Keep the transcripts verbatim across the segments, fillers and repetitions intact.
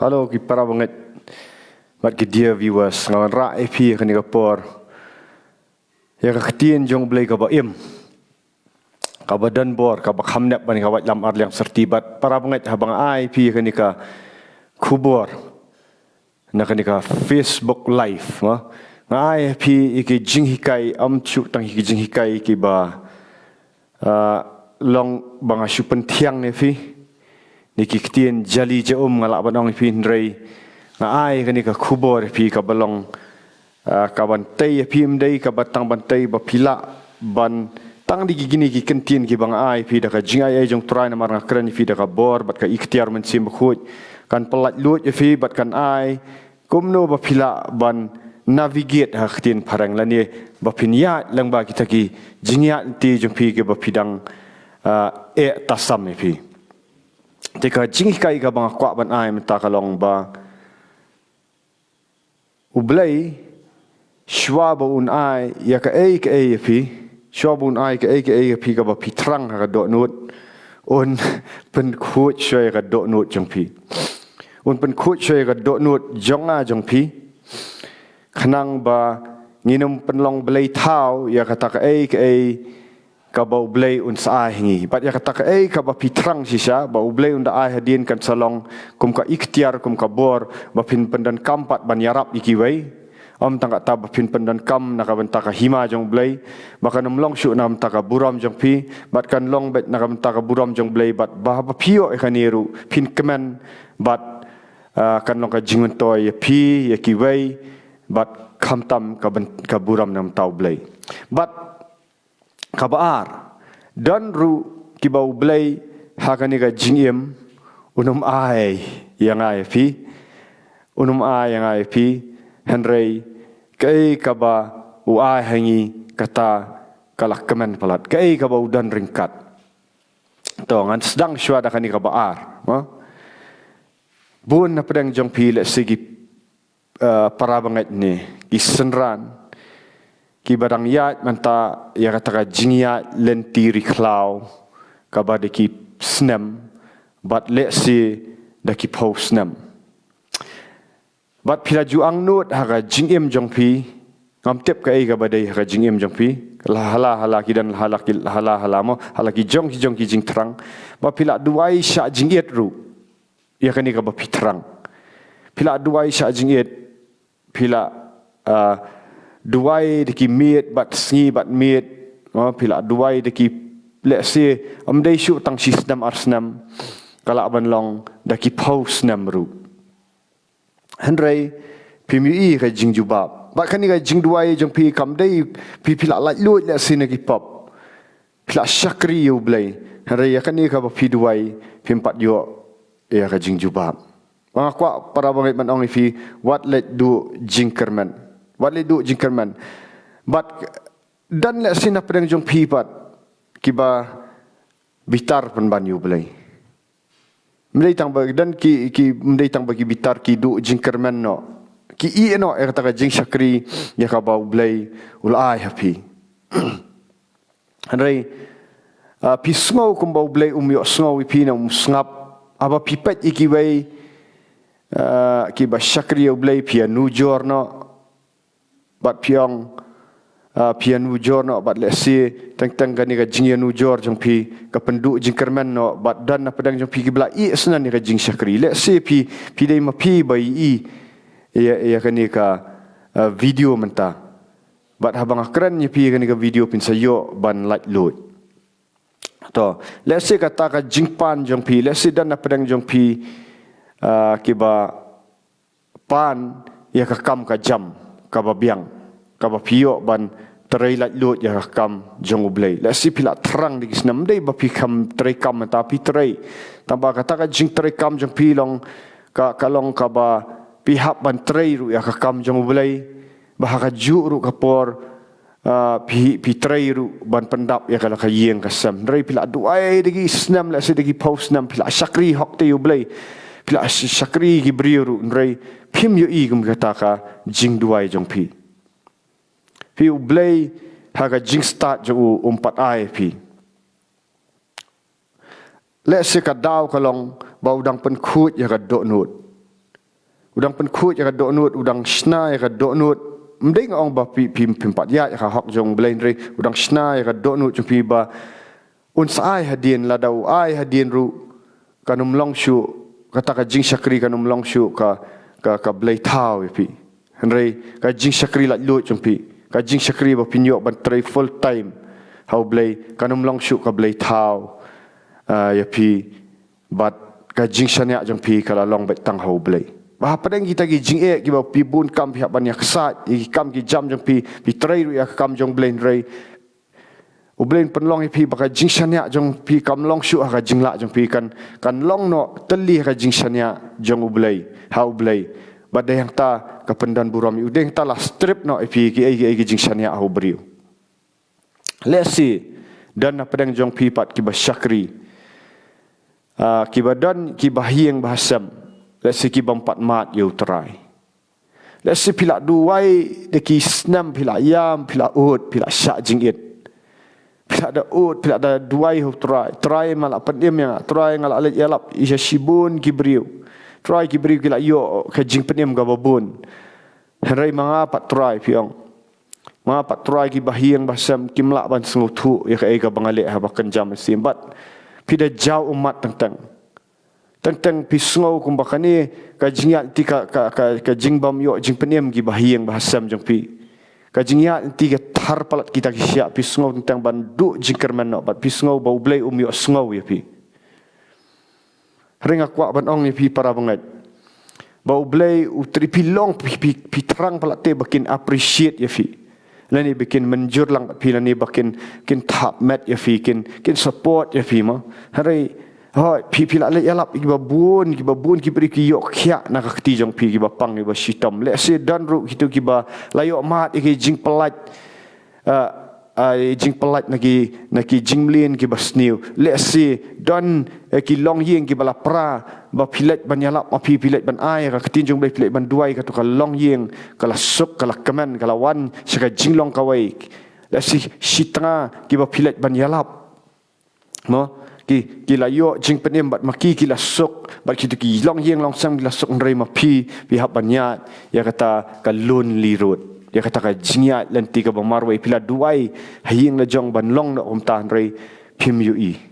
Hello ki para bangeit bad ki dear viewers, nga wanrah ïa phi ha kane ka por ïa ka ktien jong U Blei kaba im, kaba don bor, kaba kham nep ban ka waitlam ar liang syrti. Bad para bangeit, haba nga ai ïa phi ha kane ka khubor na kane ka Facebook Live, ma, nga ai ïa phi ïa ki jinghikai, ym shu tang ïa ki jinghikai kiba ah, long ba nga shu pynthiang ïa phi. Ni ki ktien jali ja um nga lah ban ong ïa phi, hynrei nga ai kane ka khubor ïa phi kaba long, ah, ka ban tei ïa phi, ym dei kaba tang ban tei, ba phi lah ban tang da ki kine ki kyntien kiba nga ai ïa phi da ka jingai ei jong U Trai, namar nga kren ïa phi da ka bor bad ka iktiar Mynsiem Bakhuid, kan pyllait luid ïa phi bad kan ai kumno ba phi lah ban navigate ha ka ktien phareng, lane ba phin ïaid lyngba kita ki jingïaid lynti jong phi kiba phi dang, ah, eh tasam ïa phi. Te ka jinghikai kaba nga kwah ban ai mynta ka long ba U Blei, shuwa ba un ai ïa kaei kaei ïa phi, shuwa ba un ai kaei kaei ïa phi kaba phi thrang ha ka dohnud, un pynkhuid shuwa ïa ka dohnud jong phi. Un pynkhuid shuwa ïa ka dohnud jong nga jong phi, khnang ba ngin ym pynlong blei thaw ïa kata kaei kaei kaba U Blei un sa ai ha ngi. Bad ïa kata kaei kaba phi thrang shisha ba U Blei un da ai hadien, kan sa long kum ka iktiar, kum ka bor ba phin pyndonkam pat ban ïarap ïa kiwei. Ym tang kata, ba phin pyndonkam na ka bynta ka hima jong U Blei, ba kan ym long shuh na ka bynta ka burom jong phi, bad kan long beit na ka bynta ka burom jong U Blei, bad ba, ba phi ïoh ïa kane ruh phin kmen, bad, ah, kan long ka jingmyntoi ïa phi, ïa kiwei, bad khamtam ka byn-, ka burom na ka bynta U Blei. Bad kaba ar, don ruh kiba U Blei ha kane ka jingim un ym ai ïa nga ïa phi, un ym ai ïa nga ïa phi, hynrei kaei kaba u ai ha ngi, kata ka la kmen palat, kaei kaba u don ryngkat. To, ngan sdang shuwa da kane kaba ar, ha? Bun na pdeng jong phi lehse ki, eh, para bangeit ne ki synran kiba dang ïaid mynta ïa kata ka jingïaid lynti ri khlaw kaba da ki snem, bad lehse da ki phew snem. Bad phi la ju angnud ha ka jingim jong phi, ngam tip kaei kaba dei ha ka jingim jong phi. La hala hala ki don, hala ki, hala hala mo, hala ki jong ki jong ki jingthrang. Bad phi la duwai shah jingit ruh ïa kane kaba phi thrang. Phi la duwai shah jingit, phi la, ah, duwai da ki miet bad sngi bad miet, mo, phi la duwai da ki, lehse ym dei shuh tang shi snem ar snem, ka lah ban long da ki phew snem ruh. Hynrei phim ïohi ka jingjubab. Bad kane ka jingduwai jong phi kam dei, phi, phi la laitluid lehse na ki pop, phi la shakri ïa U Blei, hynrei ïa kane kaba phi duwai phim pat ïoh ïa ka jingjubab. Ba nga kwah para bangeit ban ong ïa phi, wat leit duh jingkyrmen. Wat leit duh jingkyrmen. Bad don lehse na pdeng jong phi pat kiba bitar pynban ïa U Blei. Ym dei tang ba don ki, ki, ym dei tang ba ki bitar, ki duh jingkyrmen noh, ki ïeh noh ïa kata ka jingshakri ïa kaba U Blei u la ai ha phi. Hynrei, ah, phi sngew kumba U Blei um ïohsngew ïa phi, ne um sngap. Haba phi peit ïa kiwei, ah, kiba shakri ïa U Blei, phi ïanujor noh. Bad phi ong, ah, phi ïanujor noh, bad lehse teng teng kane ka jingïanujor jong phi ka pynduh jingkyrmen noh, bad don na pdeng jong phi kiba la ïeh shen ïa ka jingshakri. Lehse phi, phi dei ma phi ba ïohi ïa, ïa kane ka, ah, video mynta. Bad haba nga kren ïa phi ïa kane ka video, phin sa ïoh ban laitluid. To, lehse kata ka jingpan jong phi, lehse don na pdeng jong phi, ah, kiba pan ïa ka kam ka jam kaba biang, kaba phi ïoh ban trei laitluid ïa ka kam jong U Blei. Lehse phi la thrang da ki snem, ym dei ba phi kham trei kam mynta, phi trei. Tangba kata ka jingtrei kam jong phi long ka, ka long kaba phi hap ban trei ruh ïa ka kam jong U Blei, ba ha kajuh ruh ka por, ah, phi, phi trei ruh ban pyndap ïa ka la ka ïing ka sem. Hynrei phi la duwai da ki snem, lehse da ki phew snem, phi la shakri hok te ïa U Blei, phi la sh-, shakri ki briew ruh, hynrei phim ïohi kum kata ka jingduwai jong phi. Phi, U Blei ha ka jingstad jong u um pat ai phi. Lehse ka daw ka long ba u dang pynkhuid ïa ka dohnud. U dang pynkhuid ïa ka dohnud, u dang shna ïa ka dohnud. Ym dei nga ong ba phi, phi, phim pat ïaid ïa ka hok jong U Blei, hynrei u dang shna ïa ka dohnud jong phi ba un sa ai hadien, lada u ai hadien ruh kan ym long shuh, kata ka jingshakri kan ym long shuh ka, ka, ka blei thaw ïa phi. Hynrei ka jingshakri laitluid jong phi, ka jingshakri ba phin ïoh ban trei full time ha U Blei, kan ym long shuh ka blei thaw, ah, ïa phi. Bad ka jingshaniah jong phi ka la long beit tang ha U Blei. Ba hapdeng kita ki jingeh kiba phi bun kam phi hap ban ïa ksaid ïa ki kam ki jam jong phi, phi trei ruh ïa ka kam jong U Blei, hynrei U Blei un pynlong ïa phi ba ka jingshaniah jong phi kam long shuh ha ka jinglah jong phi, kan, kan long noh tylli ha ka jingshaniah jong U Blei, ha U Blei. Bad dei hangta ka pyndon burom ïa u, dei hangta la strip noh ïa phi kiei kiei ki jingshaniah ha u briew. Lehse don na pdeng jong phi pat kiba shakri, ah, kiba don kiba ha ïing ba ha sem, lehse kibym pat mad ïa U Trai. Lehse phi la duwai da ki snem, phi la ïam, phi la ud, phi la shah jingit. Phi la da ud, phi la da duwai ha U Trai. Trai, me la pynim ïa nga. Trai, nga la leit ïalap ïa shibun ki briew. Trai, ki briew ki la ïoh ka jingpynim kaba bun. Hynrei ma nga pat Trai, phi ong. Ma nga pat Trai, kiba ha ïing ba ha sem kim lah ban sngewthuh ïa kaei kaba nga leh haba kynja mynsiem. Bad phi da jaw ummat teng teng. Teng teng phi sngew kumba kane ka jingïaid lynti, ka, ka, ka, ka jingbym ïoh jingpynim kiba ha ïing ba ha sem jong phi. Ka jingïaid lynti ka thar palat kita ki shiah, phi sngew teng teng ban duh jingkyrmen noh, bad phi sngew ba U Blei um ïoh sngew ïa phi. Hynrei nga kwah ban ong ïa phi para bangeit, ba U Blei u trei, phi long, phi, phi, phi thrang palat te ba kin appreciate ïa phi. Lane ba kin mynjur lang bad phi, lane ba kin, kin thap met ïa phi, kin, kin support ïa phi mo. Hynrei, hooid, phi, phi la leit ïalap ïa kiba bun, kiba bun ki briew ki ïoh khiah na ka kti jong phi, kiba pang, kiba shitom. Lehse don ruh kito kiba la ïoh mad ïa ki jingpyllait, ah, ah, jingpyllait na ki, na ki jingmlien kiba sniew. Lehse don, eh, ki longïing kiba la pra, ba phi leit ban ïalap ma phi, phi leit ban ai ka ktien jong U Blei, phi leit ban duwai, kato ka longïing ka la suk, ka la kmen, ka la wan sha ka jinglong kawei. Lehse shi tnga kiba phi leit ban ïalap, mo, ki, ki la ïoh jingpynim bad ma ki, ki la suk, bad kito ki longïing longsem ki la suk, hynrei ma phi, phi hap ban ïaid ïa kata ka lonely road, ïa kata ka jingïaid lynti kaba marwei. Phi la duwai ha ïing la jong ban long noh kumta, hynrei phim ïohi.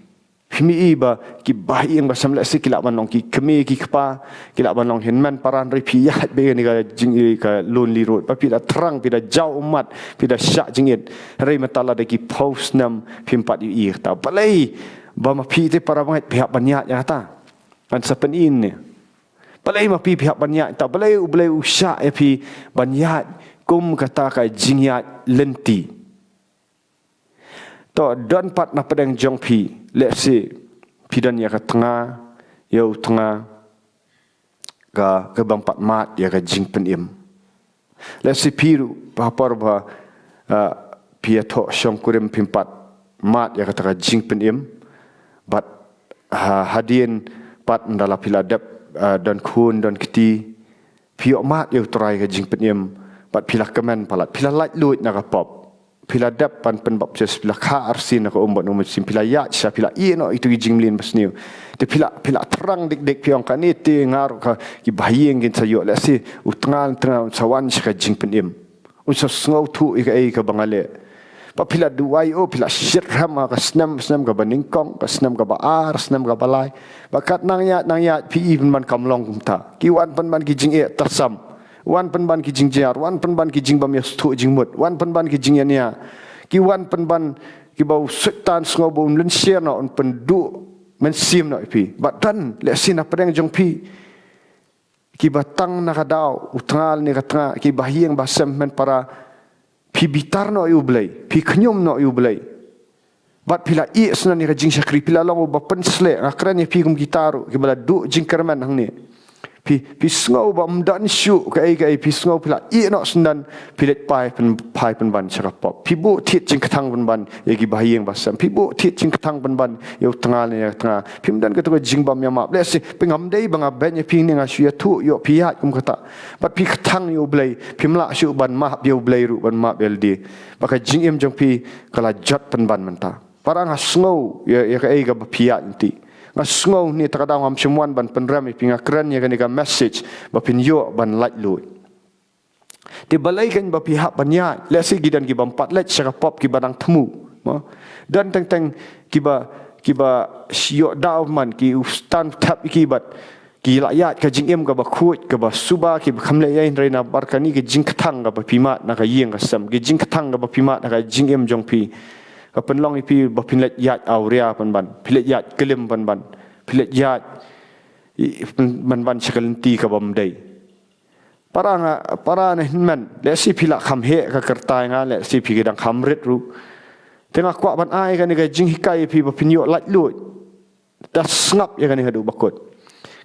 Phim ïohi ba kiba ha ïing ba ha sem, lehse ki lah ban long ki kmie ki kpa, ki lah ban long hynmen para, hynrei phi ïaid beit ïa kane ka jing, ïa ka lonely road. Ba phi da thrang, phi da jaw ummat, phi da shah jingit. Hynrei mynta lada ki phew snem phim pat ïohi ïa kata. Balei ba ma phi te para bangeit phi hap ban ïaid ïa kata? Ngan sa pyni ne. Balei ma phi phi hap ban ïaid ïa kata? Balei U Blei u shah ïa phi ban ïaid kum kata ka jingïaid lynti? To, don pat na pdeng jong phi, lehse phi don ïa ka tnga, ïa u tnga, ka, kabym pat mad ïa ka jingpynim. Lehse phi ruh, ha por ba, ah, phi ïathoh shongkurim phim pat mad ïa kata ka jingpynim. Bad, ah, hadien pat ynda la phi la dep, ah, don khun, don kti, phi ïoh mad ïa U Trai ka jingpynim, bad phi la kmen palat, phi la laitluid na ka pop. Phi la dep ban pynbaptis, phi la kha arsien na ka um bad U Mynsiem, phi la ïaid sha, phi la ïeh noh ïa kito ki jingmlien basniew. Te phi la, phi la thrang dik dik, phi ong kane te nga ruh, ka, kiba ha ïing kin sa ïoh, lehse u tnga, tnga un sa wan sha ka jingpynim. Un sa sngewthuh ïa kaei kaba nga leh. Ba phi la duwai, oh, phi la shitrhem ha ka snem, snem kaba nyngkong, ka snem kaba ar, snem kaba lai. Ba katba nang ïaid, nang ïaid, phi i pynban kam long kumta. Ki wan pynban ki jingeh tasam. Wan pynban ki jingjynjar, wan pynban ki jingbym ïasngewthuh jingmut, wan pynban ki jingïania. Ki wan pynban kiba u Soitan sngew ba un lynsher noh, un pynduh mynsiem noh ïa phi. Bad don, lehse na pdeng jong phi, kiba tang na ka daw, u tnga ne ka tnga, kiba ha ïing ba ha sem, hynmen para, phi bitar noh ïa U Blei, phi khñium noh ïa U Blei. Bad phi la ïeh syndon ïa ka jingshakri, phi la long uba pynsleh. Nga kren ïa phi kum kita ruh kiba la duh jingkyrmen hangne. Phi, phi sngew ba ym don shuh kaei kaei, phi sngew phi la ïeh noh syndon, phi leit phai pyn, phai pynban sha ka pop. Phi buh thied jingkthang pynban ïa kiba ha ïing ba ha sem. Phi buh thied jingkthang pynban ïa u tnga ne ïa ka tnga. Phim don kato ka jingbym ïamap. Lehse phi, ngam dei ba nga beiñ ïa phi ne nga shu ïathuh ïoh phi ïaid kum kata. Bad phi kthang ïa U Blei, phim lah shuh ban map ïa U Blei ruh, ban map ïa lade. Ba ka jingim jong phi ka la jot pynban mynta. Para, nga sngew ïa, ïa kaei kaba phi ïaid lynti. Nga sngew ne ta ka daw ngam shym wan ban pynrem ïa phi, nga kren ïa kane ka message ba phin ïoh ban laitluid. Te balei kan ba phi hap ban ïaid? Lehse ki don ki bym pat leit sha ka pop kiba dang thmu. Mo? Don teng teng kiba, kiba ïoh daw man ki u stan thap ïa ki bad ki la ïaid ka jingim kaba khuid, kaba suba, kiba kham leh ïa, hynrei na bar kane ka jingkthang kaba phi mad na ka ïing ka sem, ka jingkthang kaba phi mad na ka jingim jong phi, ka pynlong ïa phi ba phin leit ïaid awria pynban, phi leit ïaid klim pynban, phi leit ïaid i-, pynban sha ka lynti kaba ym dei. Para nga, para ne hynmen, lehse phi la kham heh ka kyrta ïa nga, lehse phi ka dang kham rit ruh. Te nga kwah ban ai kane ka jinghikai ïa phi ba phin ïoh laitluid. Da sngap ïa kane haduh ba kut.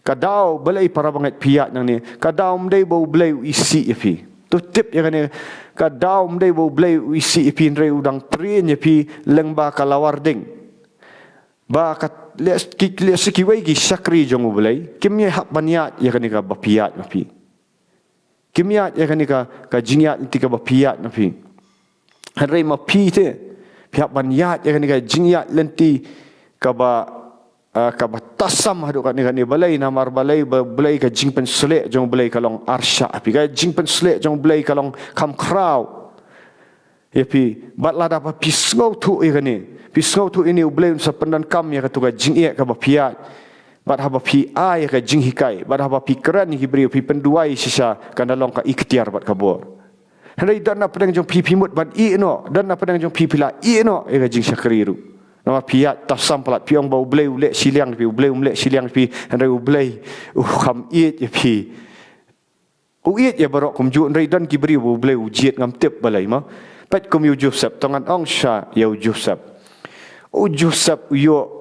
Ka daw balei para bangeit phi ïaid nangne, ka daw ym dei ba U Blei u isih ïa phi. To tip ïa kane, ka daw ym dei ba U Blei u isih ïa phi, hynrei u dang train ïa phi lyngba ka lawar ding. Ba ka, leh, ki, lehse kiwei ki shakri jong U Blei kim ïa hap ban ïaid ïa kane kaba phi ïaid ma phi. Kim ïaid ïa kane ka, ka jingïaid lynti kaba phi ïaid ma phi. Hynrei ma phi te, phi hap ban ïaid ïa kane ka jingïaid lynti kaba, ah, kaba tasam haduh katne katne. Balei? Namar balei? Ba, balei? Ka jingpynsleh jong U Blei ka long arshah ïa phi. Ka jingpynsleh jong U Blei ka long kham khraw ïa phi. Bad lada ba phi sngewthuh ïa kane, phi sngewthuh ïa ne, U Blei un sa pyndonkam ïa kato ka jingeh kaba phi ïaid. Bad haba phi ai ïa ka jinghikai, bad haba phi kren ïa ki briew, phi pynduwai shisha, kan da long ka iktiar bad ka bor. Hynrei don na pdeng jong phi, phi mut ban ïeh noh, don na pdeng jong phi, phi la ïeh noh ïa ka jingshakri ruh. Namar phi ïaid tasam palat, phi ong ba U Blei u leh shiliang ïa phi, U Blei um leh shiliang ïa phi, hynrei U Blei u kham ïeit ïa phi. U ïeit ïa baroh kumjuh, hynrei don ki briew ba U Blei u jied, ngam tip balei mo. Peit kum ïa u Joseph, to ngan ong sha ïa u Joseph. U Joseph u ïoh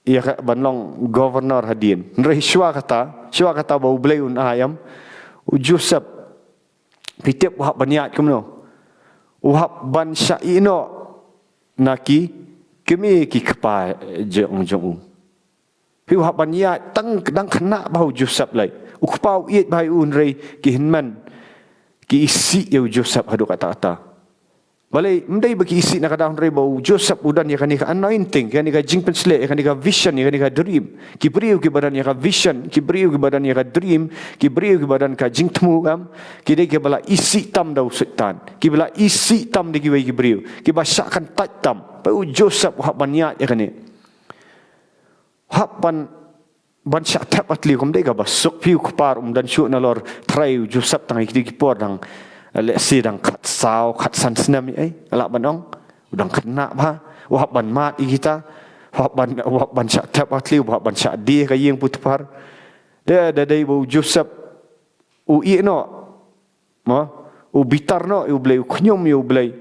ïa ka ban long governor hadien. Hynrei shuwa kata, shuwa kata ba U Blei un ai, em, u Joseph, phi tip u hap ban ïaid kumno? U hap ban shah ïeh noh na ki kmie ki kpa jong, jong u. Phi, u hap ban ïaid tang dang khynnah bha u Joseph lei. U kpa u ïeit bha ïa u, hynrei ki hynmen ki isih ïa u Joseph haduh katta katta. Balei? Ym dei ba ki isih na ka daw, hynrei ba u Joseph u don ïa kane ka anointing, kane ka jingpynsleh, ïa kane ka vision, ïa kane ka dream. Ki briew kiba don ïa ka vision, ki briew kiba don ïa ka dream, ki briew kiba don ka jingthmu, em, ki dei kiba la isih tam da u Soitan, kiba la isih tam da kiwei ki briew, kiba shah kyntait tam. Peit u Joseph u hap ban ïaid ïa kane. Hap ban, ban shah thep ha thliew, kam dei kaba suk. Phi, u kpa ruh um don shuh, nalor trai u Joseph tang ha kito ki por dang, eh, lehse dang khatsaw khatsan snem ïa, eh, lah ban ong. U dang khynnah bha, u hap ban mad ïa kita, u hap ban, u hap ban shah thep ha thliew, u hap ban shah die ha ka ïing Potiphar. Da, da dei ba u Joseph u ïeh noh, mo, u bitar noh ïa U Blei, u khñium ïa U Blei.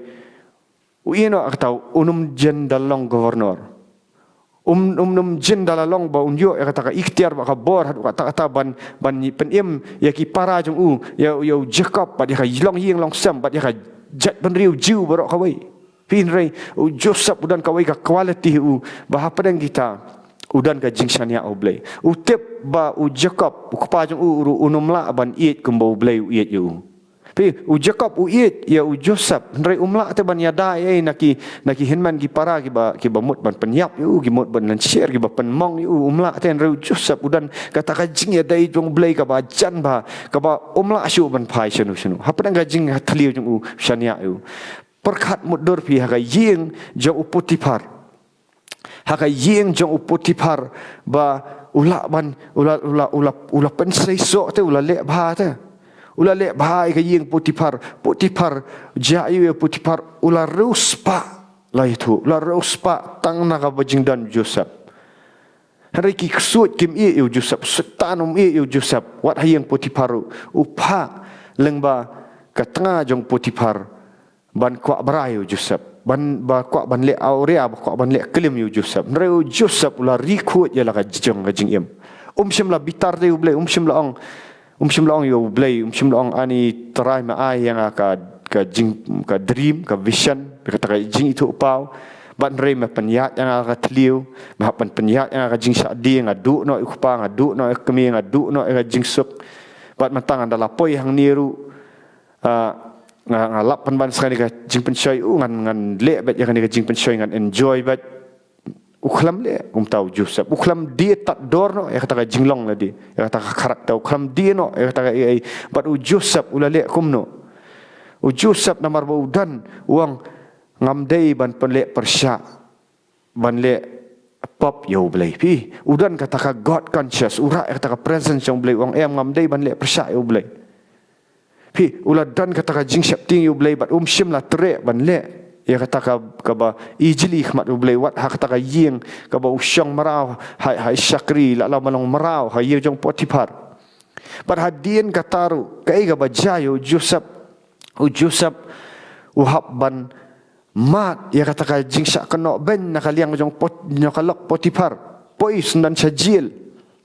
U ïeh noh, kata un ym jin da long governor. Um, um, um jin da la long ba un ïoh ïa kata ka iktiar bad ka bor haduh katta katta ban, ban pynim ïa ki para jong u, ïa, ïa u Jakob, bad ïa ka longïing longsem, bad ïa ka jaitbynriew Jiw baroh kawei. Phi, hynrei u Joseph u don kawei ka quality u, ba hapdeng kita u don ka jingshaniah U Blei. U tip ba u Jakob, u kpa jong u ruh, un ym lah ban ïeit kumba U Blei u ïeit ïa u. Phi, u Jakob u ïeit ïa u Joseph, hynrei um lah te ban ïada ei ei na ki, na ki hynmen ki para kiba, kiba mut ban pynïap ïa u, ki mut ban lynsher, kiba pynmong ïa u, um lah te. Hynrei u Joseph u don kata ka jingïadei jong U Blei kaba jan bha, kaba um lah shuh ban phai shano shano. Hapdeng ka jingthliew jong u, shaniah ïa u. Pyrkhat mutdur phi, ha ka ïing jong u Potiphar. Ha ka ïing jong u Potiphar, ba u la ban, u la, u la, u la, u la pynseisoh te, u la leh bha te. U la leh bha ïa ka ïing Potiphar. Potiphar, jia ïa u Potiphar, u la riewspah. La ïathuh, u la riewspah tang na kaba jingdon Joseph. Hynrei ki ksuid kim ïeh ïa u Joseph, Soitan um ïeh ïa u Joseph. Wat ha ïing Potiphar ruh, u phah lyngba ka tnga jong Potiphar ban kwah brai ïa u Joseph, ban, ba kwah ban leh awria, ba kwah ban leh klim ïa u Joseph. Hynrei u Joseph u la ri khuid ïa la ka jong ka jingim. Um shym la bitar te ïa U Blei, um shym la ong, um shym la ong ïa U Blei, um shym la ong, ani Trai, me ai ïa nga ka, ka jing, ka dream, ka vision, kata ka jingithuhpaw. Bad hynrei me pynïaid ïa nga ha ka thliew, me hap ban pynïaid ïa nga ha ka jingshah die, nga duh noh ïa u kpa, nga duh noh ïa ka kmie, nga duh noh ïa ka jingsuk. Bad mynta ngan da la poi hangne ruh, ah, nga, nga lap pynban sa kane ka jingpynshoi, u, ngan, ngan leh beit ïa kane ka jingpynshoi, ngan enjoy beit. U khlem leh kumta u Joseph. U khlem die tad dor noh ïa kata ka jinglong lade, ïa kata ka character. U khlem die noh ïa kata ka ei ei. Bad u Joseph u la leh kumno? U Joseph namar ba u don, u ong, ngam dei ban pynleh pyrshah, ban leh pop ïa U Blei. Phi, u don kata ka God conscious, u rah ïa kata ka presence jong U Blei, u ong, em, ngam dei ban leh pyrshah ïa U Blei. Phi, u la don kata ka jingsheptieng ïa U Blei bad um shym la treh ban leh ïa kata ka, kaba ijli khmat U Blei, wat ha kata ka ïing kaba u shong mraw ha, ha shakri, la la ma long mraw ha ïing jong Potiphar. Bad hadien kata ruh, kaei kaba jia ïa u Joseph? U Joseph u hap ban mad ïa kata ka jingshah kynnoh beiñ na ka liang jong Pot-, na ka lok Potiphar. Poi syndan sha jil.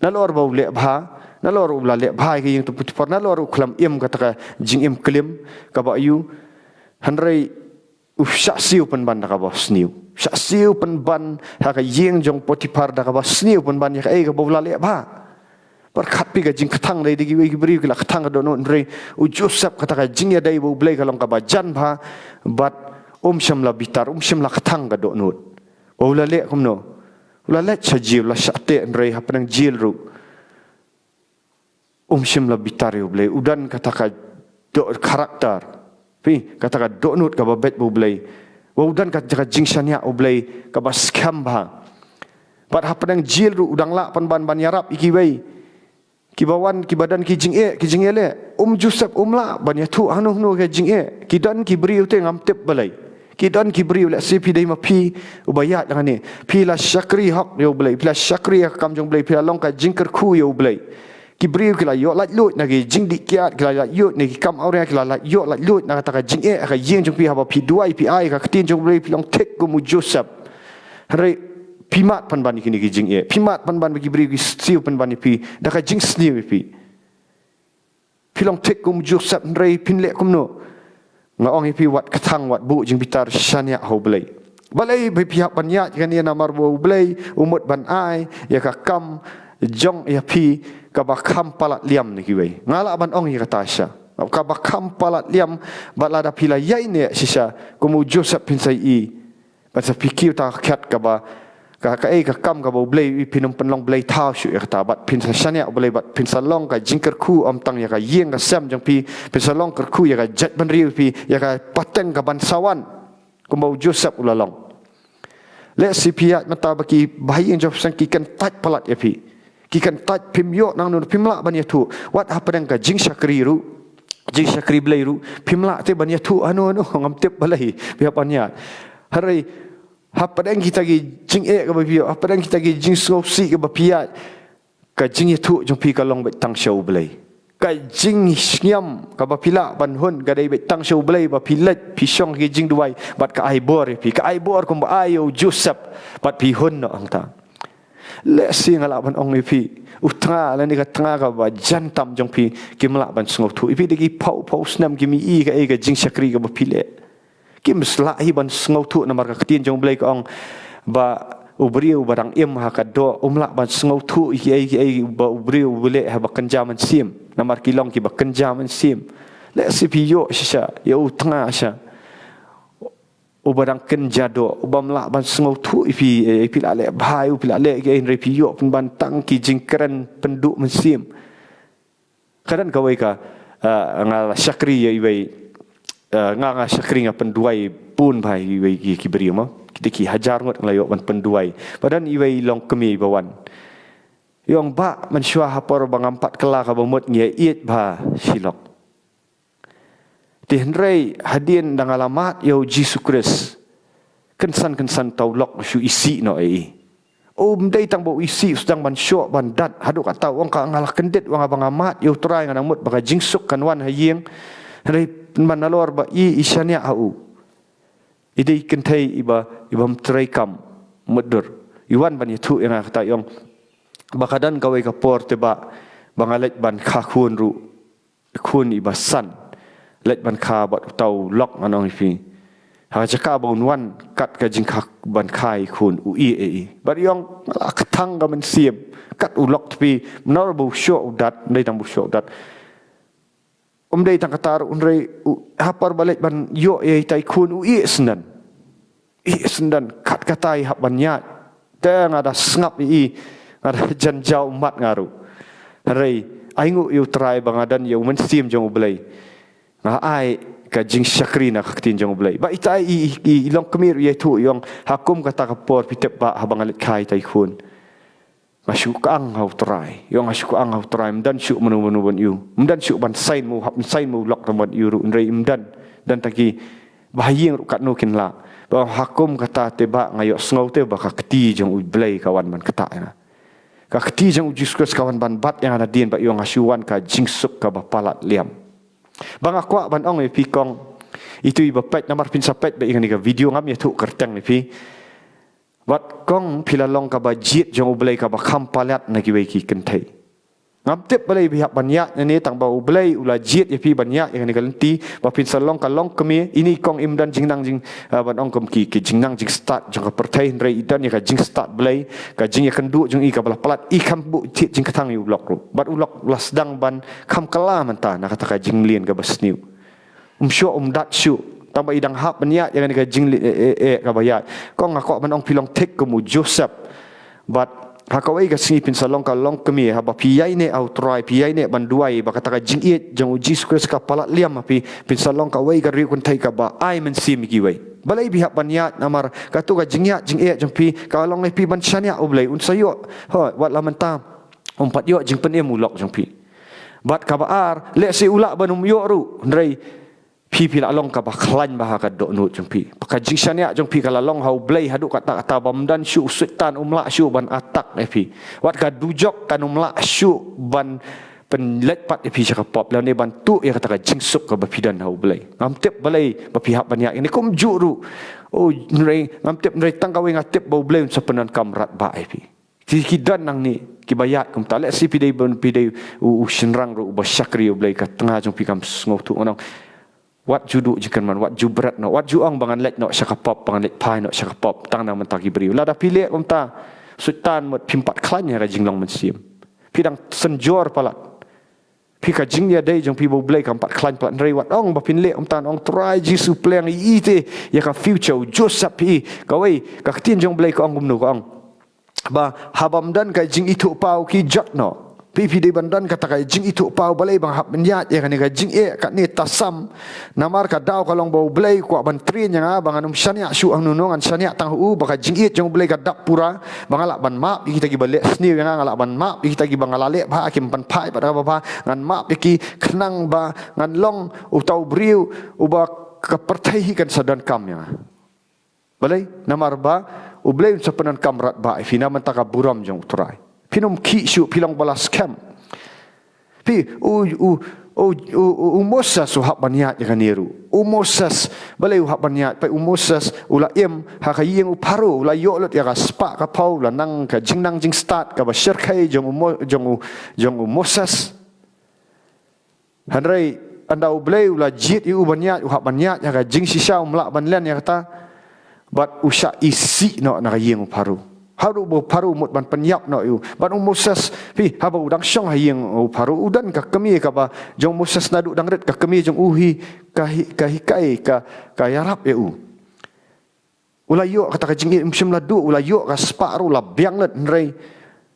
Nalor ba u leh bha, nalor u la leh bha ïa ka ïing jong Potiphar, nalor u khlem im kata ka jingim klim kaba ïoh. Hynrei u shah siew pynban da kaba sniew. Shah siew pynban ha ka ïing jong Potiphar da kaba sniew pynban ïa kaei kaba u la leh bha. Pyrkhat phi ka jingkthang, dei da kiwei ki briew ki la kthang ka dohnud, hynrei u Joseph kata ka jingïadei bad U Blei ka long kaba jan bha, bad um shym la bitar, um shym la kthang ka dohnud. Ba u la leh kumno? U la leit sha jil, u la shah teh, hynrei hapdeng jil ruh um shym la bitar ïa U Blei, u don kata ka doh character. Phi, kata ka dohnud kaba beit bad U Blei. Ba u don kata ka jingshaniah U Blei kaba skhem bha. Bad hapdeng jil ruh u dang lah pynban ban ïarap ïa kiwei kiba wan, kiba don ki jingeh, ki jingeh leh. Um Joseph um lah ban ïathuh hano hano ka jingeh. Ki don ki briew te ngam tip balei. Ki don ki briew, lehse phi dei ma phi uba ïaid lang ne. Phi la shakri hok ïa U Blei, phi la shakri ïa ka kam jong U Blei, phi la long ka jingkyrkhu ïa U Blei. Ki briew ki la ïoh laitluid na ki jingdih kiad, ki la laitluid na ki kam awria, ki la lait ïoh laitluid na kata ka jingeh ha ka ïing jong phi, haba phi duwai phi ai ka ktien jong U Blei, phi long thik kum u Joseph. Hynrei phi mad pynban ïa kine ki jingeh, phi mad pynban ba ki briew ki siew pynban ïa phi da ka jingsniew ïa phi. Phi long thik kum u Joseph, hynrei phin leh kumno? Nga ong ïa phi, wat kthang, wat buh jingbitar, shaniah ha U Blei. Balei ba phi hap ban ïaid kane? Namar ba U Blei u mut ban ai ïa ka kam jong ïa phi kaba kham palat liam na kiwei. Nga lah ban ong ïa kata shisha, kaba kham palat liam. Bad lada phi la ïaineh shisha kum u Joseph, phin sa ïohi ban sa phi kiew tang ka khet kaba, ka, kaei ka kam kaba U Blei, phin ym pynlong blei thaw shuh ïa kata, bad phin sa shaniah U Blei, bad phin sa long ka jingkyrkhu ym tang ïa ka ïing ka sem jong phi, phin sa long kyrkhu ïa ka jaitbynriew phi, ïa ka pateng kaban sa wan, kumba u Joseph u la long. Lehse phi ïaid mynta ba ki bahaïing jong phi seng ki kyntait palat ïa phi. Ki kyntait, phim ïoh nangno, phim lah ban ïathuh. Wat hapdeng ka jingshakri ruh, jingshakri Blei ruh, phim lah te ban ïathuh hano hano, ngam tip balei phi hap ban ïaid. Hynrei hapdeng kita ki jingeh kaba phi ïoh, hapdeng kita ki jingsngewsih kaba phi ïaid, ka jingïathuh jong phi ka long beit tang sha U Blei. Ka jingsngiam kaba phi lah ban hun ka dei beit tang sha U Blei, ba phi leit phi shong ha ki jingduwai bad ka ai bor ïa phi, ka ai bor kumba ai ïa u Joseph, bad phi hun noh hangta. Lehse nga lah ban ong ïa phi, u tnga lane ka tnga kaba jan tam jong phi, kim lah ban sngewthuh ïa phi da ki phew phew snem, kim ïohi kaei ka jingshakri kaba phi leh. Kim lah hi ban sngewthuh namar ka ktien jong U Blei ka ong ba u briew uba dang im ha ka doh um lah ban sngewthuh ïa kiei kiei ba u briew u leh haba kynja mynsiem, namar ki long kiba kynja mynsiem. Lehse phi ïoh shisha ïa u tnga shisha uba dang kynja doh, uba ym lah ban sngewthuh ïa phi, eh, phi la leh bha, phi la leh kiei, hynrei phi ïoh pynban tang ki jingkren pynduh mynsiem. Ka don kawei ka, eh, nga la shakri ïa iwei, eh, nga, nga shakri, nga pynduwai bun bha ïa iwei ki, ki briew mo. Kita ki hajar ngut nga la ïoh ban pynduwai. Bad don iwei longkmie ba wan. I ong, Bah, mynshuwa ha por ba ngam pat kylla kaba mut ngi ïaieit bha shi lok. Te hynrei hadien da nga la mad ïa u Jisu Khrist, kynsan kynsan uta u lok u shu isih noh ïa i. Um dei tang ba u isih, u sdang ban shoh ban dat, haduh katta u ong, ka nga la kyndit, u ong, haba nga mad ïa u Trai nga nang mut ba ka jingsuk kan wan ha ïing. Hynrei pynban nalor ba i, i shaniah ha u, i dei kynthei iba, iba ym treikam mutdur. I wan ban ïathuh ïa nga, kata i ong, ba ka don kawei ka por te bah, ba nga leit ban kha khun ruh, khun iba san, leit ban kha bad uta u lok, ngan ong ïa phi. Ha ka jaka ba un wan kat ka jingkha ban kha i khun, u ïeh ïa i. Bad i ong, nga la kthang ka mynsiem. Kat u lok te phi, nalor ba u shoh u dat, ym dei tang ba u shoh u dat. Um dei tang kata ruh, hynrei u, ha por ba leit ban ïoh ïa ita i khun, u ïeh syndan. Ïeh syndan, kat kata i hap ban ïaid. Te nga da sngap ïa i, nga da jan jaw ummat nga ruh. Hynrei, ai nguh ïa u Trai ba nga don ïa u Mynsiem jong u Blei. Nga ai ka jingshakri na ka ktien jong u Blei. Ba ita i, i, i, i longkmie ruh ïathuh ïa ong ha kum kata ka por phi tip ba haba nga leit kha ïa ita i khun. Nga shu kyang ha u Trai. Ïa ong nga shu kyang ha u Trai. Ym don shuh mano mano ban ïoh. Ym don shuh ban sign mo, hap ban sign mo u lok tang ban ïoh ruh. Hynrei ym don. Don tang ki ba ha ïing ruh katno kin lah. Ba ha kum kata te ba nga ïohsngew te ba ka kti jong u Blei ka wan ban ktah ïa nga. Ka kti jong u Jisu Khrist ka wan ban bat ïa nga nadien ba ïa nga shu wan ka jingsuk kaba palat liam. Ba nga kwah ban ong ïa phi kong. Itu i ba peit namar phin sa peit ba ïa kane ka video ngam ïathuh kyrteng ïa phi. Wat kong phi la long kaba jied jong u Blei kaba kham palat na kiwei ki kynthei. Ngam tip balei phi hap ban ïaid na ne tang ba u Blei u la jied ïa phi ban ïaid ïa kane ka lynti ba phin sa long ka longkmie. Ini kong im don jingnang jing, ah, ban ong kum ki, ki jingnang jingstad jong ka pyrthei hynrei i don ïa ka jingstad Blei ka jingïakynduh jong i kaba la palat i kham buh thied jingkthang ïa u lok ruh. Bad u lok la sdang ban kham kylla mynta na kata ka jingmlien kaba sniew. Um shuh um dat shuh. Tang ba i dang hap ban ïaid ïa kane ka jingli, eh, eh, eh, kaba ïaid. Kong nga kwah ban ong phi long thik kum u Joseph. Bad ha kawei ka sngi phin sa long ka longkmie haba phi ïaineh ha u Trai phi ïaineh ban duwai ba kata ka jingïeit jong u Jisu Khrist ka palat liam ha phi phin sa long kawei ka riewkynthei kaba ai mynsiem ïa kiwei. Balei phi hap ban ïaid namar kato ka jingïaid jingeh jong phi ka long ïa phi ban shaniah u Blei un sa ïoh. Ho, wat la mynta um pat ïoh jingpynim u lok jong phi. Bad kaba ar, lehse u lah ban um ïoh ruh, hynrei phi phi lah long kaba khlaiñ bha ha ka dohnud jong phi. Ka jingshaniah jong phi ka la long ha u Blei haduh katta katta ba ym don shuh u Soitan um lah shuh ban attack ïa phi. Wat ka dujok kan um lah shuh ban pynleit pat ïa phi sha ka pop lane ban tuh ïa kata ka jingsuk kaba phi don ha u Blei. Ngam tip balei ba phi hap ban ïaid ïa kane kumjuh ruh. Oh, hynrei ngam tip hynrei tang kawei nga tip ba u Blei un sa pyndonkam radbah ïa phi. Ki, ki don nangne kiba ïaid kumta. Lehse phi dei ban phi dei u, u shynrang ruh uba shakri u Blei ka tnga jong phi kam sngewthuh ngan ong. Wat ju duh jingkyrmen, wat ju bret noh, wat ju ong ba ngan leit noh sha ka pop, ba ngan leit phai noh sha ka pop tang na mynta ki briew. Lada phi leh kumta, Soitan mut phim pat khlaiñ ha ka jinglong mynsiem. Phi dang synjor palat. Phi ka jingïadei jong phi bad u Blei kam pat khlaiñ palat hynrei wat ong ba phin leh kumta, ong Trai Jisu pynlong ïa i te ïa ka future u Joseph phi. Kawei ka ktien jong u Blei ka ong kumno ka ong. Ba haba ym don ka jingithuhpaw ki jot noh. Phi phi dei ban don kata ka jingithuhpaw balei ba nga hap ban ïaid ïa kane ka jingeh kane ta sam. Namar ka daw ka long ba u Blei u kwah ban train ïa nga ba ngan ym shaniah shuh hangno hangno ngan shaniah tang ha u ba ka jingïeit jong u Blei ka dap pura. Ba nga lah ban map ïa kita kiba leh sniew ïa nga, nga lah ban map ïa kita kiba nga la leh bha kim pan phai pat kaba bha, ngan map ïa ki khnang ba ngan long uta u briew uba ka pyrthei hi kan sa donkam ïa nga. Balei? Namar ba u Blei un sa pyndonkam radbah ïa phi na mynta ka burom jong u Trai. Phin ym khih shuh, phi long ba la skhem. Phi u, u, u, u, u, u Moses u hap ban ïaid ïa kane ruh. U Moses balei u hap ban ïaid? Phi u Moses u la im ha ka ïing u Pharaoh, u la ïoh lut ïa ka spah ka phew, u la nang ka jingnang jingstad kaba shyrkhei jong u Mo-, jong u, jong u Moses. Hynrei ynda u Blei u la jied ïa u ban ïaid, u hap ban ïaid ha ka jingshisha, um lah ban len ïa kata. Bad u shah isih noh na ka ïing u Pharaoh. Haduh ba u Pharaoh mut ban pynïap noh ïa u. Bad u Moses phi haba u dang shong ha ïing u Pharaoh u don ka kmie kaba jong u Moses naduh dang rit, ka kmie jong u hi ka hi, ka hikai ka, ka ïarap ïa u. U la ïoh kata ka jingïeit, um shym la duh, u la ïoh ka spah ruh, u la biang lut hynrei.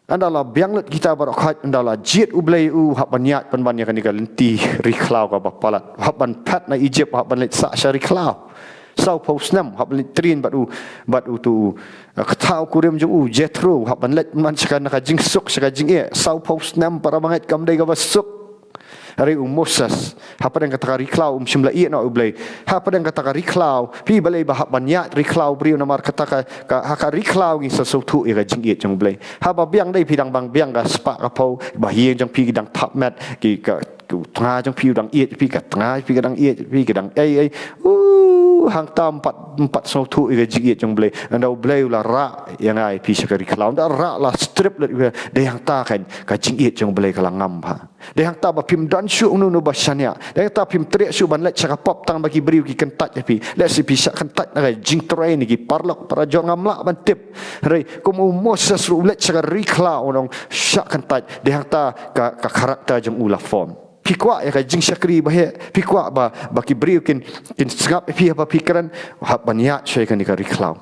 Ynda la biang lut kita baroh khoit, ynda la jied u Blei ïa u, hap ban ïaid pynban ïa kane ka lynti ri khlaw kaba palat. Hap ban phet na Egypt, hap ban leit sah sha ri khlaw. Saw phew snem, hap ban leit train bad u, bad utu u, eh, kthaw kurim jong u, Jethro, hap ban leit man sha ka, na ka jingsuk, sha ka jingeh. Saw phew snem para bangeit kam dei kaba suk. Hynrei u Moses, hapdeng kata ka ri khlaw um shym la ïeh noh u Blei. Hapdeng kata ka ri khlaw, phi balei ba hap ban ïaid ri khlaw briew namar kata ka, ka, ha ka ri khlaw ngi sa sngewthuh ïa ka jingïeit jong u Blei. Haba biang dei phi dang bang biang ka spah ka phew, ba ïing jong phi ki dang thap met, ki ka, ka tnga jong phi u dang ïeit phi, ka tnga phi ka dang ïeit phi, ki dang ei ei. Uh, hangta ym pat, ym pat sngewthuh ïa ka jingïeit jong u Blei. Ynda u Blei u la rah ïa nga ïa phi sha ka ri khlaw. Ynda rah la strip lut ïa u, dei hangta kan ka jingïeit jong u Blei ka la ngam bha. Dei hangta ba phim don shuh uno uno ba shaniah. Dei hangta phim treh shuh ban leit sha ka pop tang ba ki briew ki kyntait ïa phi. Lehse phi shah kyntait na ka jingtrei na ki paralok parajor ngam lah ban tip. Hynrei kum u Moses ruh u leit sha ka ri khlaw u nong shah kyntait. Dei hangta ka, ka character jong u la form. Phi kwah ïa ka jingshakri ba heh. Phi kwah ba, ba ki briew kin, kin sngap ïa phi haba phi kren. Hap ban ïaid shuwa ïa kane ka ri khlaw.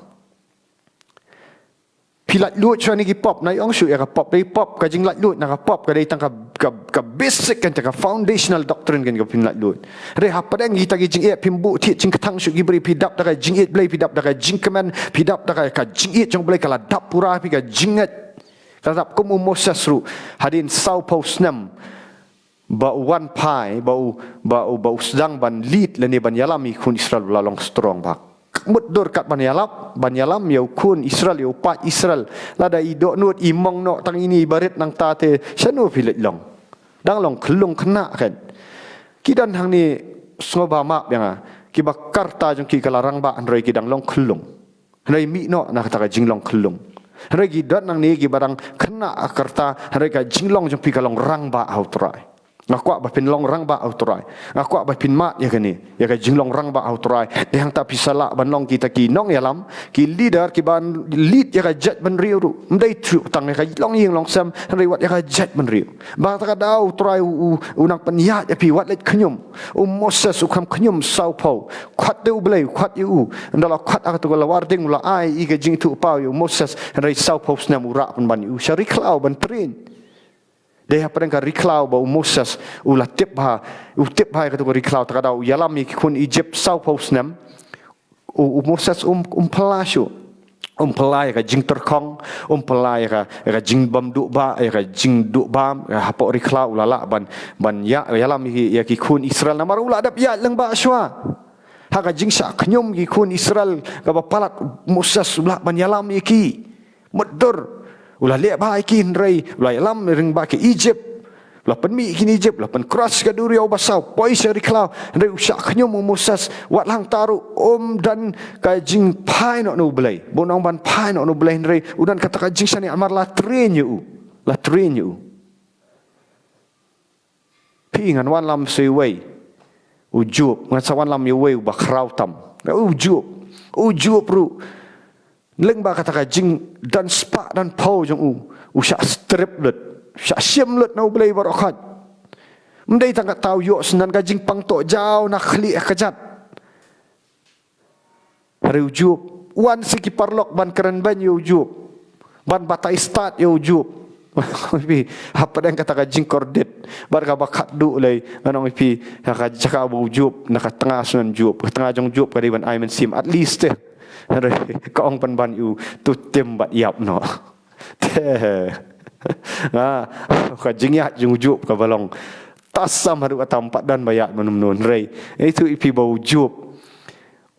Ki laitluid shuwa ne ki pop, nga ong shuh ïa ka pop, dei pop, ka jinglaitluid na ka pop, ka dei tang ka, ka, ka basic kan, ka foundational doctrine kan, ka phin laitluid. Hynrei hapdeng kita ki jingeh phim buh thied jingkthang shuh ki briew, phi dap da ka jingïeit Blei, phi dap da ka jingkmen, phi dap da ka, ka jingïeit jong Blei, ka la dap pura ïa phi ka jingngeit. Ka la dap kum u Moses ruh, hadien sawphew snem. Ba u wan phai, ba u, ba u, ba u sdang ban lead lane ban ïalam ïa ki khun Israel, u la long strong bha. Mutdur kat ban ïalap, ban ïalam ïa u khun Israel, ïa u paid Israel. Lada i dohnud, i mong noh tang ine i barit nangta te, shano phi leit long? Dang long khyllung khynnah kan. Ki don hangne, sngewbha map ïa nga, kiba ka rta jong ki ka la rangbah hynrei ki dang long khyllung. Hynrei mih noh na kata ka jinglong khyllung. Hynrei ki don nangne kiba dang khynnah ka rta, hynrei ka jinglong jong phi ka long rangbah ha u Trai. Nga kwah ba phin long rangbah ha u Trai. Nga kwah ba phin mad ïa kane, ïa ka jinglong rangbah ha u Trai. Dei hangta phi sa lah ban long kita ki nongïalam, ki leader, kiban lead ïa ka jaitbynriew ruh. Ym dei shuh tang ïa ka longïing longsem, hynrei wat ïa ka jaitbynriew. Ba kata ka daw u Trai u, u, u nang pynïaid ïa phi, wat leit khñium. U Moses u kham khñium sawphew. Khot te u Blei, khot ïa u. Ynda la khot ha kato ka lawar ding, u la ai ïa ka jingithuhpaw ïa u Moses, hynrei sawphew snem u rah pynban ïa u sha ri khlaw ban train. Dei hapdeng ka ri khlaw ba u Moses u la tip bha, u tip bha ïa kato ka ri khlaw, ta ka daw u ïalam ïa ki khun Egypt sawphew snem. U, u Moses um, um phylla shuh. Um phylla ïa ka jingtyrkhong, um phylla ïa ka, ïa ka jingbymduh ba, ïa ka jingduh bam, ïa hapoh ri khlaw u la lah ban, ban ïa, ïalam ïa ki, ïa ki khun Israel namar u la dep ïaid lyngba shuwa. Ha ka jingshah khñium ki khun Israel kaba palat, u Moses u lah ban ïalam ïa ki. Mutdur. U la leh bha ïa ki hynrei u la ïalam lyngba ki Egypt. U la pynmih ïa ki na Egypt, u la pynkhreh ka duriaw basaw, poi sha ri khlaw, hynrei u shah khñium u Moses, wat hangta ruh um don ka jingphai noh na u Blei. Ba un ong ban phai noh na u Blei hynrei u don kata ka jingshaniah namar la train ïa u. La train ïa u. Phi, ngan wanlam sa ïa uwei. U Job, ngan sa wanlam ïa uwei uba khraw tam. U Job. U Job ruh. Lyngba kata ka jingdon spah don phew jong u, u shah strip lut, u shah shim lut na u Blei baroh khoit. Ym dei tang kata, u ïoh shisha ka jingpang tohjaw na khlieh ka jait. Hynrei u Job, wan sa ki paralok ban kren beiñ ïa u Job, ban batai stad ïa u Job. Phi, hapdeng kata ka jingkordit bad kaba khatduh lei, ngan ong ïa phi, ha ka jaka ba u Job, na ka tnga snem Job, ka tnga jong Job ka dei ban ai mynsiem at least te. Hynrei ka ong pynban ïa u, to tim bad ïap noh. Te. Nga, ka jingïaid jong u Job kaba long tasam haduh katta, ym pat don ba ïaid mynno mynno, hynrei ïathuh ïa phi ba u Job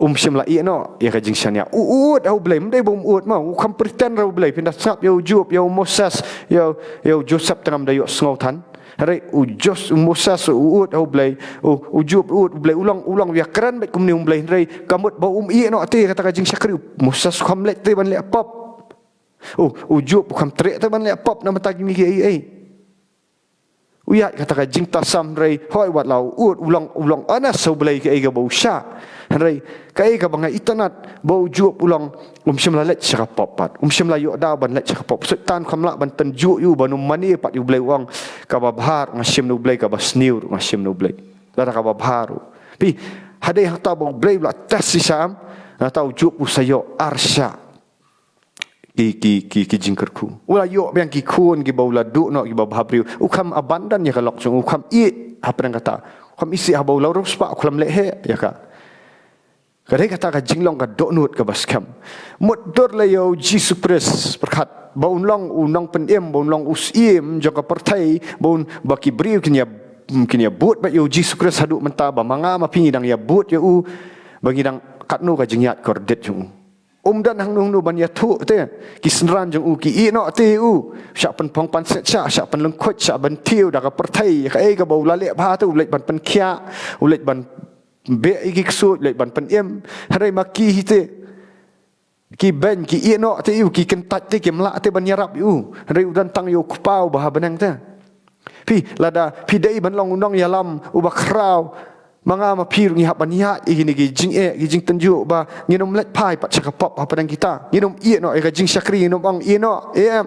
um shym la ïeh noh ïa ka jingshaniah. U ud ha u Blei, ym dei ba um ud ma, u kham pretend ha u Blei. Phin da sngap ïa u Job, ïa u Moses, ïa, ïa u Joseph te ngam da ïohsngew than. Hynrei u Jos-, u Moses u ud ha u Blei, u, u Job u ud ha u Blei, u long, u long u ïakren beit kumne ha u Blei, hynrei ka mut ba um ïeh noh te ïa kata ka jingshakri. U Moses u kham leit te ban leh pop. U, u Job u kham treh te ban leh pop na ka bynta kine kiei kiei. U ïaid kata ka jingtasam, hynrei hooid, wat la u ud, u long, u long honest ha u Blei kaei kaba u shah. Hynrei kaei kaba nga itynnad ba u Job u long, um shym la leit sha ka pop pat. Um shym la ïoh daw ban leit sha ka pop. Soitan u kham lah ban tynjuh ïa u ban um mane pat ïa u Blei, u ong, kaba bha ruh nga shim na u Blei, kaba sniew ruh nga shim na u Blei. Lada kaba bha ruh. Phi, hadien hangta ba u Blei u la test shisha, nangta u Job u sa ïoh arshah ki, ki, ki, ki jingkyrkhu. U la ïoh biang ki khun kiba u la duh noh, kiba bhabriew. U kham abandon ïa ka lok jong u, u kham ïeh hapdeng kata. U kham isih haba u la riewspah, u kham leh heh ïa ka. Ka dei kata ka jinglong ka dohnud kaba skhem. Mutdur lei ïa u Jisu Khrist pyrkhat ba un long u nongpynim, ba un long u syiem jong ka pyrthei, ba un, ba ki briew kin ïa, kin ïa bud bad ïa u Jisu Khrist. Haduh mynta ba ma nga ma phi ngi dang ïa bud ïa u, ba ngi dang katno ka jingïaid kordit jong u. Um don hangno hangno ban ïathuh te. Ki synran jong u ki ïeh noh te ïa u. Shah pynphong pansngiat, shah, shah pynlyngkhuit, shah ban thiew da ka pyrthei. Kaei kaba u la leh bha te, u leit ban pynkhiah, u leit ban beh ïa ki ksuid, u leit ban pynim. Hynrei ma ki hi te, ki beiñ, ki ïeh noh te ïa u, ki kyntait te, kim lah te ban ïarap ïa u. Hynrei u don tang ïa u Kpa uba ha bneng te. Phi, lada phi dei ban long u nongïalam uba khraw, ma nga ma phi ruh ngi hap ban ïaid ïa kine ki jingeh, ki jingtynjuh ba ngin ym leit phai pat sha ka pop hapdeng kita. Ngin ym ïeh noh ïa ka jingshakri, ngin ym ong ïeh noh, eh, em.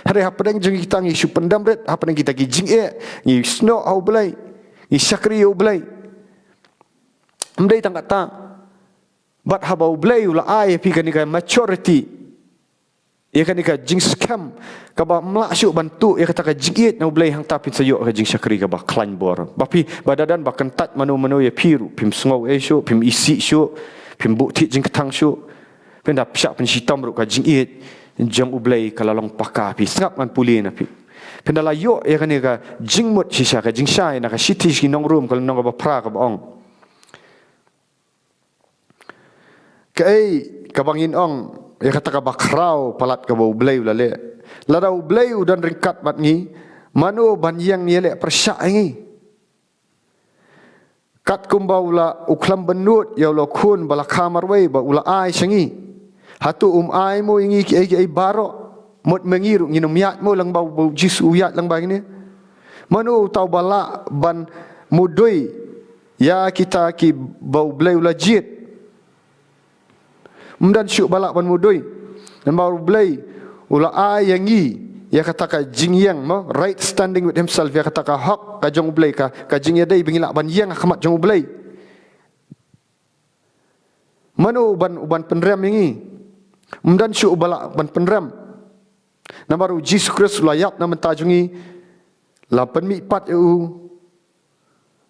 Hynrei hapdeng jong kita ngi shu pyndem rit, hapdeng kita ki jingeh ngi snoh ha u Blei, ngi shakri ïa u Blei. Ym dei tang kata. Bad haba u Blei u la ai ïa phi kane ka maturity, ïa kane ka jingskhem kaba ym lah shuh ban tuh ïa kata ka jingïeit na U Blei, hangta phin sa ïoh ka jingshakri kaba khlaiñ bor. Ba phi, ba da don ba kyntait mano mano ïa phi ruh, phim sngew ei shuh, phim isih shuh, phim buh thied jingkthang shuh. Phin da shah pynshitom ruh, ka jingïeit jong U Blei ka la long paka, phi sngap ngan pule na phi. Phin da la ïoh ïa kane ka jingmut shisha, ka jingshai na ka shithi sha ki nong Rom, ka lynnong kaba phra, kaba ong: Kaei kaba ngin ong ïa kata kaba khraw palat kaba U Blei u la leh? Lada U Blei u don ryngkat bad ngi, mano ban ïeng ïaleh pyrshah ïa ngi? Katkum ba u la, u khlem bynnud ïa u la khun ba la kha marwei ba u la ai sha ngi, hato um ai mo ïa ngi kiei kiei baroh? Mut ma ngi ruh ngin ym ïaid mo lyngba ba U Jisu u ïaid lyngba ngi ne? Mano uta uba lah ban mudui ïa kita kiba U Blei u la jied? Ym don shuh ba lah ban mudui. Namar U Blei u la ai ïa ngi ïa kata ka jingïeng mo, right standing with himself, ïa kata ka hok ka jong U Blei, ka, ka jingïadei ba ngi lah ban ïeng ha khmat jong U Blei. Mano uban, uban pynrem ïa ngi? Ym don shuh uba lah ban pynrem. Namar U Jisu Khrist u la ïap na bynta jong ngi, la pynmihpat ïa u,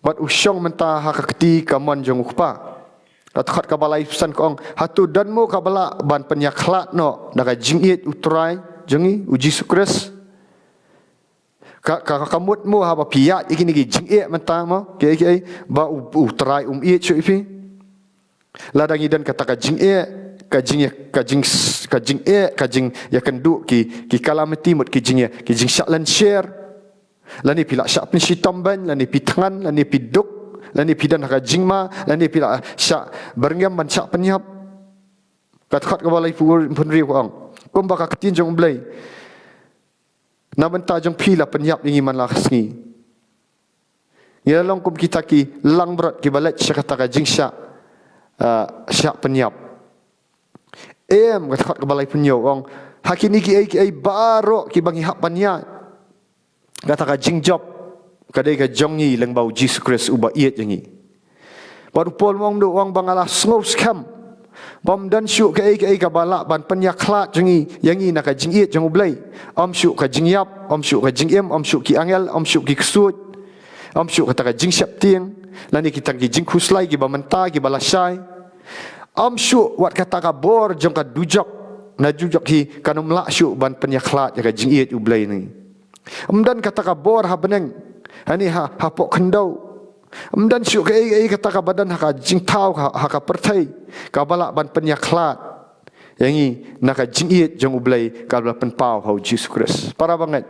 bad u shong mynta ha ka kti kamon jong U Kpa. Ka dkhot kaba laiphew san ka ong: Hato don mo kaba lah ban pynïakhlad noh da ka jingïeit U Trai jong ngi U Jisu Khrist? Ka, ka, ka mut mo haba phi ïaid ïa kine ki jingeh mynta mo, kiei kiei, ba U, U Trai um ïeit shuh ïa phi? Lada ngi don kata ka jingeh, ka jing, ka jing, ka jingeh, ka jingïakynduh ki, ki calamity, mut ki jingeh, ki jingshah lynsher. Lane phi la shah pynshitom beiñ, lane phi thngan, lane phi duk, lane phi don ha ka jingma, lane phi la shah byrngem ban shah pynïap. Ka dkhot kaba laiphew hynriew ka ong: Kumba ka ktien jong U Blei na bynta jong phi la pynïap ïa ngi man la ka sngi, ngi la long kum kita ki langbrot kiba leit sha kata ka jingshah, ah, shah pynïap. Em, ka dkhot kaba laiphew hynñiew ka ong: Ha kine kiei kiei baroh kiba ngi hap ban ïaid, kata ka jingjop ka dei ka jong ngi lyngba U Jisu Khrist uba ïeit ïa ngi. Bad u Paul u ong, u ong ba nga la sngewskhem ba ym don shuh kaei kaei kaba lah ban pynïakhlad jong ngi, ïa ngi na ka jingïeit jong U Blei. Ym shuh ka jingïap, ym shuh ka jingim, ym shuh ki angel, ym shuh ki ksuid, ym shuh kata ka jingsheptieng, lane kita ki jingkhuslai kiba mynta, kiba lashai. Ym shuh wat kata ka bor jong ka dujok, na dujok hi kan ym lah shuh ban pynïakhlad ïa ka jingïeit U Blei na ngi. Ym don kata ka bor ha bneng, hani ha, hapoh khyndew. Ym don shuh kaei kaei kata kaba don ha ka jingthaw, ha, ha ka pyrthei, kaba lah ban pynïakhlad ïa ngi na ka jingïeit jong U Blei kaba la pynpaw ha U Jisu Khrist. Para bangeit,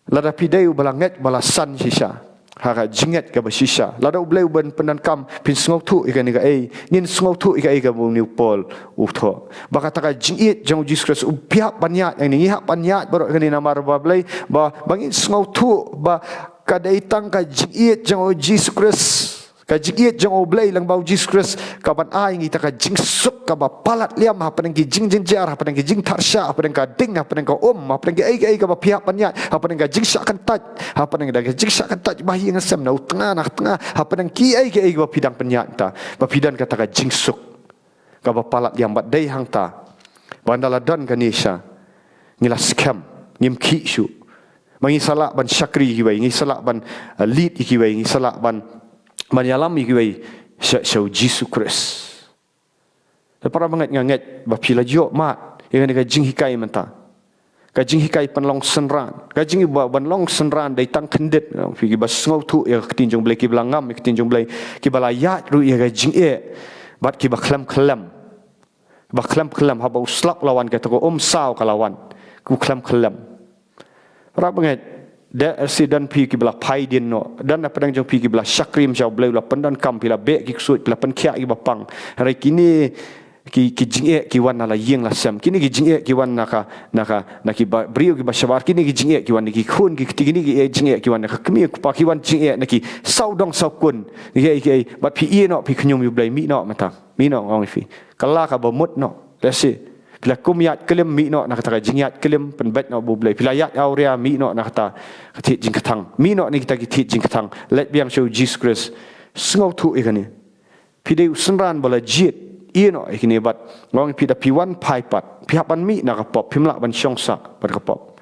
lada phi dei uba la ngeit, ba la san shisha ha ka jingngeit kaba shisha, lada U Blei u ban pyndonkam, phin sngewthuh ïa kane kaei, ngin sngewthuh ïa kaei kaba une u Paul u thoh, ba kata ka jingïeit jong U Jisu Khrist u, phi hap ban ïaid ïa ngi, ngi hap ban ïaid baroh ïa ngi, namar ba Blei, ba, ba ngin sngewthuh ba ka dei tang ka jingïeit jong U Jisu Khrist, ka jingïeit jong U Blei lyngba U Jisu Khrist, kaban ai ngi ta ka jingsuk kaba palat liam hapdeng ki jingjynjar, hapdeng ki jingtharsha, hapdeng ka ding, hapdeng ka um, hapdeng kiei kiei kaba phi hap ban ïaid, hapdeng ka jingshah kyntait, hapdeng ka jingshah kyntait ba ha ïing ha sem, na u tnga na tnga, hapdeng kiei kiei kaba phi dang pynïaid mynta, ba phi don kata ka jingsuk kaba palat liam. Bad dei hangta ba ynda la don kane shisha, ngi la skhem, ngim khih shuh. Ba ngi sa lah ban shakri ïa kiwei, ngi sa lah ban, eh, lead ïa kiwei, ngi sa lah ban, ban ïalam ïa kiwei sha, sha U Jisu Khrist. Te para bangeit, nga ngeit ba phi la ïoh mad ïa kane ka jinghikai mynta. Ka jinghikai pynlong synran. Ka jinghikai ba, ban long synran dei tang khyndiat, phi kiba sngewthuh ïa ka ktien jong U Blei, kiba la ngam ïa ka ktien jong U Blei, kiba la ïaid ruh ïa ka jingeh bad kiba khlem khyllem. Ba khlem khyllem, haba u slap la wan, kata ka um saw ka la wan, u khlem khyllem. Para bangeit, da lehse don phi kiba la phai dien noh, don na pdeng jong phi kiba la shakri ïa U Blei, u la pyndonkam, phi la beh ki ksuid, phi la pynkhiah kiba pang. Hynrei kine ki, ki jingeh ki wan na la ïing la sem. Kine ki jingeh ki wan na ka, na ka, na kiba briew kiba shabar. Kine ki jingeh ki wan na ki khun ki kti. Kine ki jingeh ki wan na ka kmie kpa. Ki wan jingeh na ki sawdong sawkun. Ki, ki, bad phi ïeh noh, phi khñium ïa U Blei, mih noh mynta. Mih noh, nga ong ïa phi. Ka la kaba mut noh. Lehse phi la kum ïaid klim, mih noh na kata ka jingïaid klim, pynbeit noh bad U Blei. Phi la ïaid awria, mih noh na kata ka thied jingkthang. Mih noh na kita ki thied jingkthang. Leit biang sha U Jisu Khrist. Sngewthuh ïa kane. Phi dei u synran ba la jied Ïeh noh ïa kine bad nga ong ïa phi, da phi wan phai pat, phi hap ban mih na ka pop, phim lah ban shong sah bad ka pop.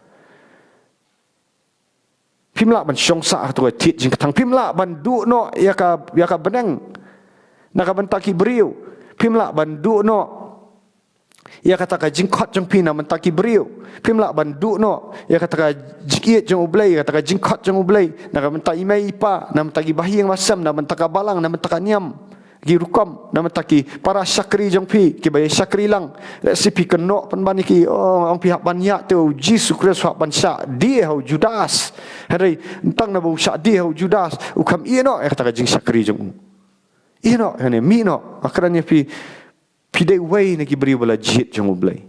Phim lah ban shong sah ha kato ka thied jingkthang, phim lah ban duh noh ïa ka, ïa ka bneng na ka bynta ki briew. Phim lah ban duh noh ïa kata ka jingkhot jong phi na ka bynta ki briew. Phim lah ban duh noh ïa kata ka jingïeit jong U Blei, ïa kata ka jingkhot jong U Blei na ka bynta i mei i pa, na ka bynta ki bahaïing bahasem, na ka bynta ka balang, na ka bynta ka niam, ki rukom, na ka bynta ki para shakri jong phi kiba ïa shakri lang. Lehse phi kynnoh pynban ïa ki, oh, ong phi hap ban ïaid te, U Jisu Khrist u hap ban shah die ha u Judas. Hynrei tang naba u shah die ha u Judas, u kham ïeh noh ïa kata ka jingshakri jong u. Ïeh noh, ïa kane, mih noh. Nga kren ïa phi, phi dei uwei na ki briew ba la jied jong U Blei.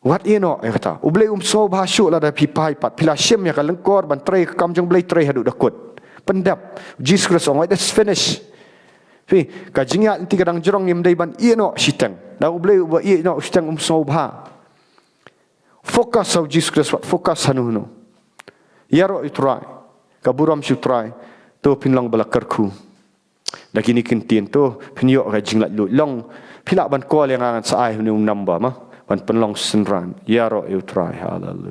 Wat ïeh noh ïa kata. U Blei um sngewbha shuh lada phi phai pat, phi la shim ïa ka lyngkor ban trei ka kam jong U Blei, trei haduh da kut. Pyndep. U Jisu Khrist u ong, "It is finished." Phi, ka jingïaid lynti ka dang jrong, ngim dei ban ïeh noh shiteng. Da U Blei uba ïeh noh shiteng um sngewbha. Focus ha U Jisu Khrist, wat focus hano hano. Ïaroh ïa U Trai. Ka burom sha U Trai. To phin long ba la kyrkhu. Da kine ki ktien to phin ïoh ka jinglaitluid. Long, phi lah ban call ïa nga, ngan sa ai une u number, ma, ban pynlong synran. Ïaroh ïa U Trai. Haleluia.